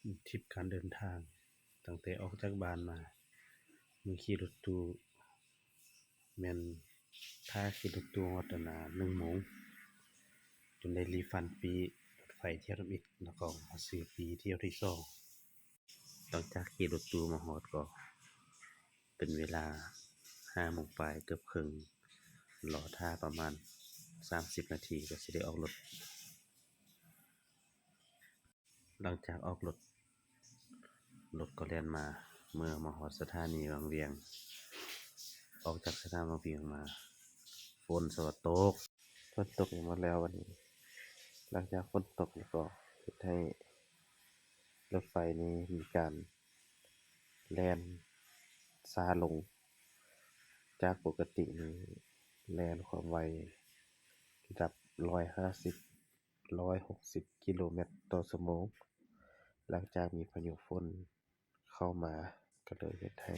ທຣິບການເດີນທາງ ຕັ້ງແຕ່ອອກຈາກບ້ານມາ ມື້ຂີ່ລົດຕູ້ ແມ່ນຖ້າຂີ່ລົດຕູ້ຮອດອັນນ່າ ໜຶ່ງໂມງ ຈົນໄດ້ຣີຟັນປີ້ລົດໄຟຖ້ຽວທຳອິດ ແລ້ວກໍມາຊື້ປີ້ຖ້ຽວທີສອງ. ຫຼັງຈາກຂີ່ລົດຕູ້ມາຮອດກໍເປັນເວລາຫ້າໂມງປາຍ ເກືອບເຄິ່ງ ລໍຖ້າປະມານສາມສິບນາທີ ກໍຊິໄດ້ອອກລົດ. ຫຼັງຈາກອອກລົດ, ລົດກໍແລ່ນມາ ເມື່ອມາຮອດສະຖານີວັງວຽງ. ອອກຈາກສະຖານີວັງວຽງມາ ຝົນສະຕະຕົກ, ຝົນຕົກອີກໝົດແລ້ວບັດນີ້. ຫຼັງຈາກຝົນຕົກແລ້ວກໍເຮັດໃຫ້ລົດໄຟນີ້ມີການແລ່ນຊ້າລົງ. ຈາກປົກກະຕິນີ້ແລ່ນຄວາມໄວລະດັບຮ້ອຍຫ້າສິບ ຮ້ອຍຫົກສິບກິໂລແມັດຕໍ່ຊົ່ວໂມງ. ຫຼັງຈາກມີພາຍຸຝົນເຂົ້າມາ ກໍເລີຍເຮັດໃຫ້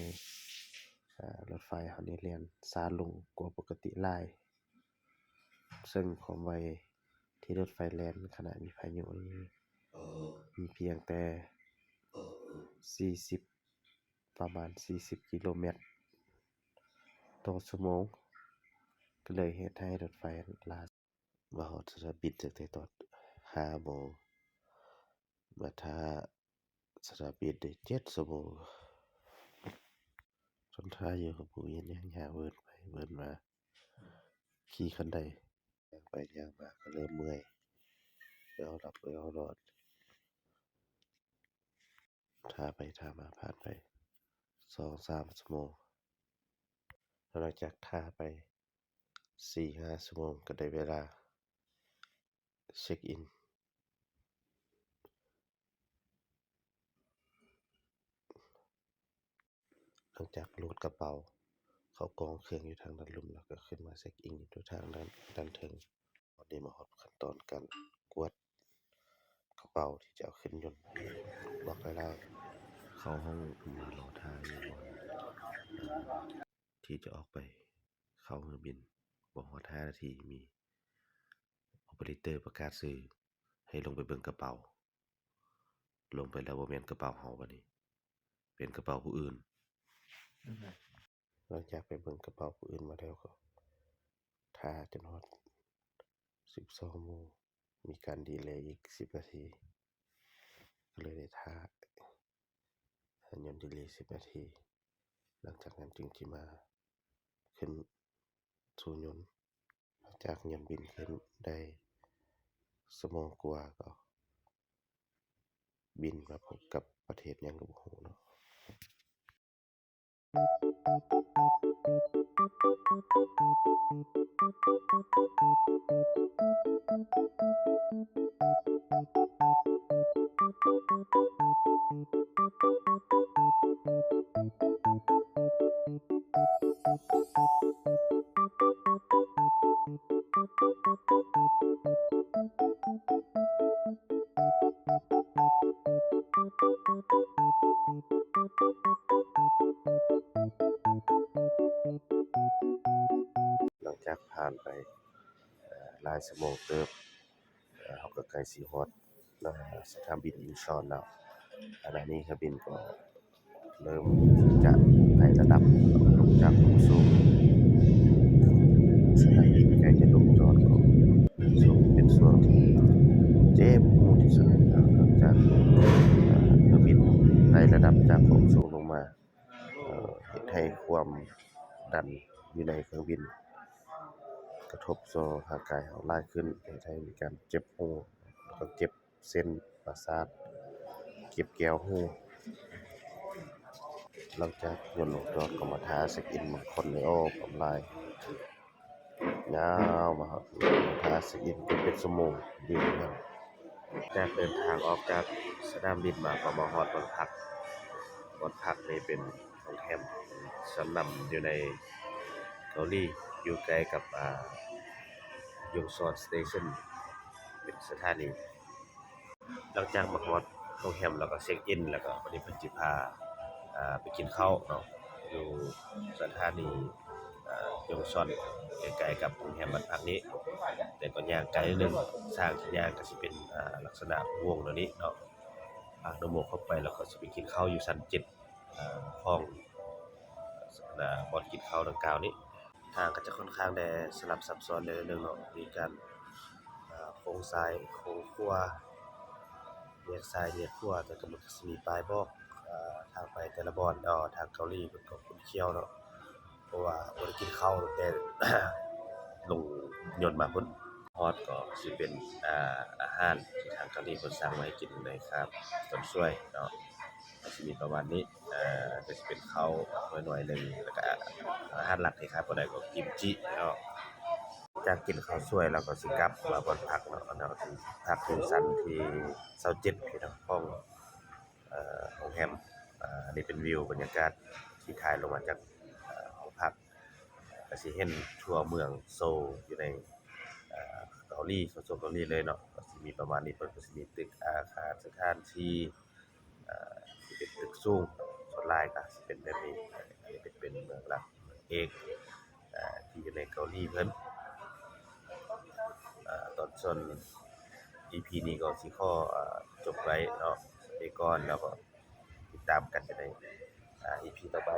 ອາ ລົດໄຟເຮົານີ້ແລ່ນຊ້າລົງກວ່າປົກກະຕິຫຼາຍ, ເຊິ່ງຄວາມໄວທີ່ລົດໄຟແລ່ນຂະນະມີພາຍຸນີ້ມີພຽງແຕ່ສີ່ສິບ ປະມານສີ່ສິບກິໂລແມັດຕໍ່ຊົ່ວໂມງ, ກໍເລີຍເຮັດໃຫ້ລົດໄຟຫຼ້າ. ມາຮອດສະໜາມບິນຕັ້ງແຕ່ຕອນຫ້າໂມງ ມາຖ້າສະໜາມບິນໄດ້ເຈັດຊົ່ວໂມງ. ຈົນຖ້າຢູ່ກໍບໍ່ເຫັນຫຍັງ, ຍ່າງເວີນໄປເວີນມາ, ຂີ່ຄັນໄດ ຍ່າງໄປຍ່າງມາກໍເລີ່ມເມື່ອຍ, ເອີວຫຼັບເອີວນອນ. ຖ້າໄປຖ້າມາຜ່ານໄປສອງສາມຊົ່ວໂມງ. ຫຼັງຈາກຖ້າໄປສີ່ຫ້າຊົ່ວໂມງ ກໍໄດ້ເວລາເຊັກອິນ. ຫຼັງຈາກໂຫຼດກະເປົາເຂົ້າກອງເຄື່ອງຢູ່ທາງດ້ານລຸ່ມ ແລ້ວກໍຂຶ້ນມາເຊັກອິນຢູ່ທາງດ້ານ ດ້ານເທິງ. ຕອນນີ້ມາຮອດຂັ້ນຕອນການກວດກະເປົາທີ່ຈະເອົາຂຶ້ນຍົນ. ບອກຫຼາຍໆ ເຂົ້າຫ້ອງມາລໍຖ້າຢູ່ບ່ອນທີ່ຈະອອກໄປເຂົ້າເຮືອບິນ. ບໍ່ຮອດຫ້ານາທີ ມີໂອເປີເຣເຕີປະກາດຊື່ໃຫ້ລົງໄປເບິ່ງກະເປົາ. ລົງໄປແລ້ວບໍ່ແມ່ນກະເປົາເຮົາບັດນີ້ ເປັນກະເປົາຜູ້ອື່ນ. ຫຼັງຈາກໄປເບິ່ງກະເປົາຜູ້ອື່ນມາແລ້ວ ກໍຖ້າຈົນຮອດສິບສອງໂມງ ມີການດີເລອີກສິບນາທີ, ກໍເລີຍໄດ້ຖ້າຍົນດີເລສິບນາທີ. ຫຼັງຈາກນັ້ນຈຶ່ງຊິມາຂຶ້ນສູ່ຍົນ. ຫຼັງຈາກຍົນບິນຂຶ້ນໄດ້ຊົ່ວໂມງກວ່າ ກໍບິນມາພົບກັບປະເທດຫຍັງກໍບໍ່ຮູ້ເນາະ. ຫຼັງຈາກຜ່ານໄປ ເອີ ຫຼາຍຊົ່ວໂມງເຕີບ, ເອີ ເຮົາກໍໃກ້ຊິຮອດ ເອີ ສະຖານບິນອິນຊອນແລ້ວ. ຂະນະນີ້ເຮືອບິນກໍເລີ່ມທີ່ຈະໄຕ່ລະດັບລົງຈາກຄວາມສູງ. ສະຖານບິນໃກ້ຈະລົງຈອດ ກໍຊ່ວງນີ້ເປັນຊ່ວງທີ່ເຈັບຫູທີ່ສຸດ. ຫຼັງຈາກ ເອີ ເຮືອບິນໄຕ່ລະດັບຈາກຄວາມສູງລົງມາ ເອີ ເຮັດໃຫ້ຄວາມດັນຢູ່ໃນເຄື່ອງບິນກະທົບຕໍ່ຮ່າງກາຍເຮົາຫຼາຍຂຶ້ນ, ເຮັດໃຫ້ມີການເຈັບຫູ ແລ້ວກໍເຈັບເສັ້ນປະສາດ, ເຈັບແກ້ວຫູ. ຫຼັງຈາກຍົນລົງຈອດກໍມາຖ້າເຊັກອິນ, ບາງຄົນນີ້ ໂອ້ ຄົນຫຼາຍ. ຍາວມາຮອດ ຖ້າເຊັກອິນເປັນຊົ່ວໂມງຢູ່ນັ້ນ. ຈາກເດີນທາງອອກຈາກສະໜາມບິນມາ ກໍມາຮອດບ່ອນພັກ. ບ່ອນພັກນີ້ເປັນໂຮງແຮມຊັ້ນນຳຢູ່ໃນເກົາຫຼີ, ຢູ່ໃກ້ກັບ ອາ ຍົງຊອນສະເຕເຊິນ ເປັນສະຖານີ. ຫຼັງຈາກມາຮອດໂຮງແຮມ ແລ້ວກໍເຊັກອິນ ແລ້ວກໍບາດນີ້ເພິ່ນຊິພາ ອາ ໄປກິນເຂົ້າເນາະ ຢູ່ສະຖານີ ອາ ຍົງຊອນ ໃກ້ໆກັບໂຮງແຮມບ້ານພັກນີ້, ແຕ່ກໍຍ່າງໄກໜຶ່ງ. ທາງທີ່ຍ່າງກໍຊິເປັນ ອາ ລັກສະນະວົງແນວນີ້ເນາະ. ພານ້ອງໝວກເຂົ້າໄປ ແລ້ວກໍຊິໄປກິນເຂົ້າຢູ່ຊັ້ນເຈັດ ເອີ ຂອງ ເອີ ບ່ອນກິນເຂົ້າດັ່ງກ່າວນີ້. ທາງກໍຈະຂ້ອນຂ້າງແດ່ສະຫຼັບຊັບຊ້ອນແດ່ໜ້ອຍໜຶ່ງເນາະ ມີການ ເອີ ໂຄ້ງຊ້າຍໂຄ້ງຂວາ ແຍກຊ້າຍແຍກຂວາ ແຕ່ກໍມັນກໍຊິມີປ້າຍບອກ ເອີ ທາງໄປແຕ່ລະບ່ອນເນາະ. ທາງເກົາຫຼີເພິ່ນກໍຂຸ້ນຂ້ຽວເນາະ ເພາະວ່າບໍ່ໄດ້ກິນເຂົ້າຕັ້ງແຕ່ລົງຍົນມາພຸ້ນ. ຮອດກໍຊິເປັນ ອາ ອາຫານທີ່ທາງເກົາຫຼີເພິ່ນສັ່ງມາໃຫ້ກິນໃນຄາບຕອນສວຍເນາະ ກໍຊິມີປະມານນີ້ ເອີ ກໍຊິເປັນເຂົ້າໜ່ວຍໜຶ່ງ ແລ້ວກໍອາຫານຫຼັກທີ່ຂາດບໍ່ໄດ້ກໍກິມຈິເນາະ. ຈາກກິນເຂົ້າສວຍແລ້ວກໍຊິກັບມາບ່ອນພັກເນາະ ອັນນັ້ນກໍຄືພັກຢູ່ຊັ້ນທີຊາວເຈັດເນາະ ຂອງ ເອີ ໂຮງແຮມ. ອາ ອັນນີ້ເປັນວິວບັນຍາກາດທີ່ຖ່າຍລົງມາຈາກ ເອີ ຫ້ອງພັກ ກໍຊິເຫັນທົ່ວເມືອງໂຊຢູ່ໃນ ເອີ ເກົາຫຼີ ໂຊເກົາຫຼີເລີຍເນາະ. ກໍຊິມີປະມານນີ້ ເພິ່ນກໍຊິມີຕຶກອາຄານສະຖານທີ່ ເອີ ທີ່ເປັນຕຶກສູງ ສ່ວນຫຼາຍກໍຊິເປັນແບບນີ້. ອັນນີ້ເປັນ ເປັນເມືອງຫຼັກ ເມືອງເອກ ເອີ ທີ່ຢູ່ໃນເກົາຫຼີເພິ່ນ. ເອີ ຕອນ ສ່ວນອີພີນີ້ກໍຊິຂໍ ເອີ ຈົບໄວ້ເນາະ ສ່ຳນີ້ກ່ອນ ແລ້ວກໍຕິດຕາມກັນຢູ່ໃນ ອາ ອີພີຕໍ່ໄປ.